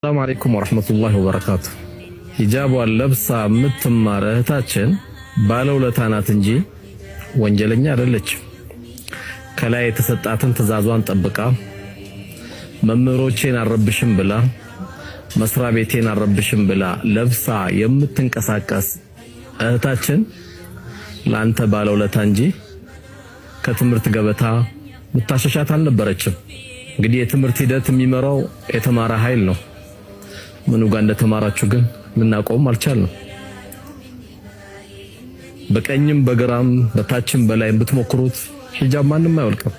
السلام عليكم ورحمة الله وبركاته። ሂጃቧን ለብሳ የምትማር እህታችን ባለውለታ ናት እንጂ ወንጀለኛ አይደለችም። ከላይ የተሰጣትን ትዕዛዟን ጠብቃ፣ መምህሮቼን አልረብሽም ብላ፣ መስሪያ ቤቴን አልረብሽም ብላ ለብሳ የምትንቀሳቀስ እህታችን ለአንተ ባለውለታ እንጂ ከትምህርት ገበታ ምታሸሻት አልነበረችም። እንግዲህ የትምህርት ሂደት የሚመራው የተማረ ኃይል ነው። ምኑ ጋር እንደተማራችሁ ግን ልናቆም አልቻልንም። በቀኝም በግራም በታችም በላይም ብትሞክሩት ሂጃብ ማንም አይወልቅም።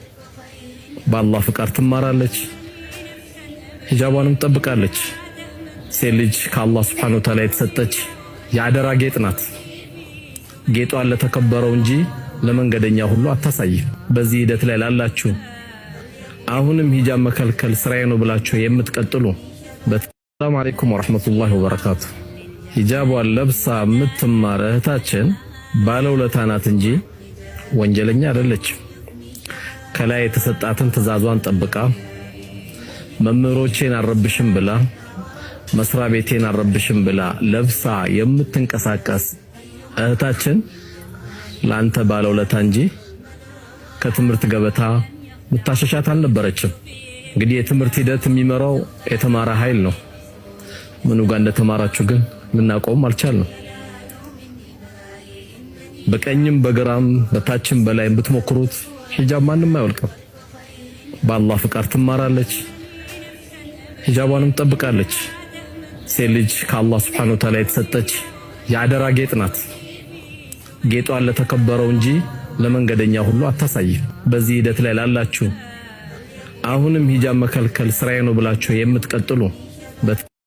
በአላህ ፍቃድ ትማራለች፣ ሂጃቧንም ትጠብቃለች። ሴት ልጅ ከአላህ سبحانه وتعالى የተሰጠች የአደራ ጌጥ ናት። ጌጧን ለተከበረው እንጂ ለመንገደኛ ሁሉ አታሳይም። በዚህ ሂደት ላይ ላላችሁ፣ አሁንም ሂጃብ መከልከል ስራዬ ነው ብላችሁ የምትቀጥሉ፣ السلام عليكم ورحمة الله وبركاته። ሂጃቧን ለብሳ የምትማር እህታችን ባለውለታ ናት እንጂ ወንጀለኛ አይደለችም። ከላይ የተሰጣትን ትዕዛዟን ጠብቃ፣ መምህሮቼን አልረብሽም ብላ፣ መስሪያ ቤቴን አልረብሽም ብላ ለብሳ የምትንቀሳቀስ እህታችን ለአንተ ባለውለታ እንጂ ከትምህርት ገበታ ምታሸሻት አልነበረችም። እንግዲህ የትምህርት ሂደት የሚመራው የተማረ ኃይል ነው። ምኑ ጋር እንደተማራችሁ ግን ልናቆም አልቻልንም። በቀኝም በግራም በታችም በላይም ብትሞክሩት ሂጃብ ማንም አይወልቅም። በአላህ ፍቃድ ትማራለች፣ ሂጃቧንም ትጠብቃለች። ሴት ልጅ ከአላህ سبحانه وتعالى የተሰጠች የአደራ ጌጥ ናት። ጌጧን ለተከበረው እንጂ ለመንገደኛ ሁሉ አታሳይም። በዚህ ሂደት ላይ ላላችሁ፣ አሁንም ሂጃብ መከልከል ስራዬ ነው ብላችሁ የምትቀጥሉ